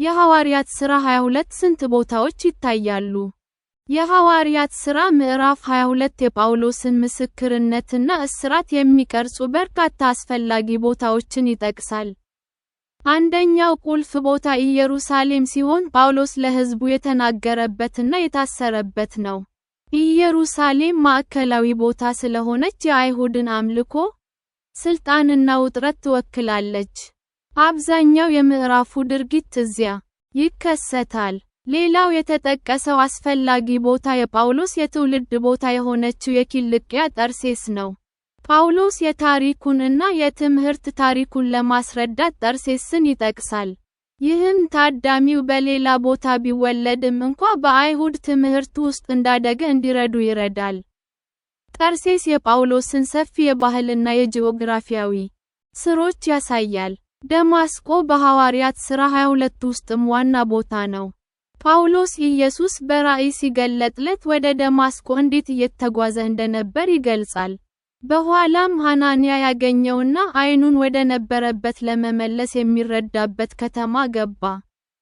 የሐዋርያት ሥራ 22 ስንት ቦታዎች ይታያሉ? የሐዋርያት ሥራ ምዕራፍ 22 የጳውሎስን ምስክርነትና እስራት የሚቀርጹ በርካታ አስፈላጊ ቦታዎችን ይጠቅሳል። አንደኛው ቁልፍ ቦታ ኢየሩሳሌም ሲሆን ጳውሎስ ለሕዝቡ የተናገረበትና የታሰረበት ነው። ኢየሩሳሌም ማዕከላዊ ቦታ ስለሆነች የአይሁድን አምልኮ፣ ስልጣንና ውጥረት ትወክላለች። አብዛኛው የምዕራፉ ድርጊት እዚያ ይከሰታል። ሌላው የተጠቀሰው አስፈላጊ ቦታ የጳውሎስ የትውልድ ቦታ የሆነችው የኪልቅያ ጠርሴስ ነው። ጳውሎስ የታሪኩን እና የትምህርት ታሪኩን ለማስረዳት ጠርሴስን ይጠቅሳል። ይህም ታዳሚው በሌላ ቦታ ቢወለድም እንኳ በአይሁድ ትምህርት ውስጥ እንዳደገ እንዲረዱ ይረዳል። ጠርሴስ የጳውሎስን ሰፊ የባህልና የጂኦግራፊያዊ ስሮች ያሳያል። ደማስቆ በሐዋርያት ሥራ 22 ውስጥም ዋና ቦታ ነው። ጳውሎስ ኢየሱስ በራእይ ሲገለጥለት ወደ ደማስቆ እንዴት እየተጓዘ እንደነበር ይገልጻል። በኋላም ሐናንያ ያገኘውና ዓይኑን ወደ ነበረበት ለመመለስ የሚረዳበት ከተማ ገባ።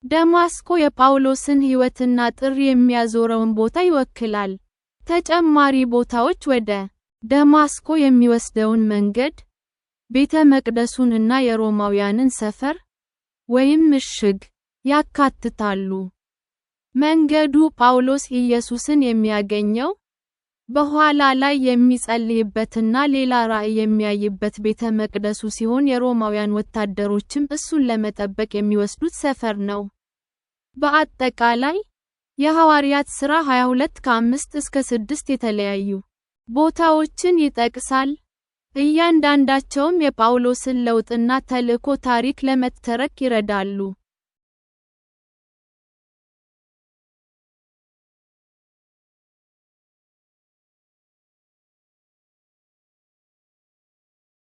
ደማስቆ የጳውሎስን ሕይወትና ጥሪ የሚያዞረውን ቦታ ይወክላል። ተጨማሪ ቦታዎች ወደ ደማስቆ የሚወስደውን መንገድ፣ ቤተ መቅደሱን እና የሮማውያንን ሰፈር ወይም ምሽግ ያካትታሉ። መንገዱ ጳውሎስ ኢየሱስን የሚያገኘው፣ በኋላ ላይ የሚጸልይበትና ሌላ ራእይ የሚያይበት ቤተ መቅደሱ ሲሆን የሮማውያን ወታደሮችም እሱን ለመጠበቅ የሚወስዱት ሰፈር ነው። በአጠቃላይ፣ የሐዋርያት ሥራ 22 ከ5 እስከ 6 የተለያዩ ቦታዎችን ይጠቅሳል፣ እያንዳንዳቸውም የጳውሎስን ለውጥና ተልእኮ ታሪክ ለመተረክ ይረዳሉ።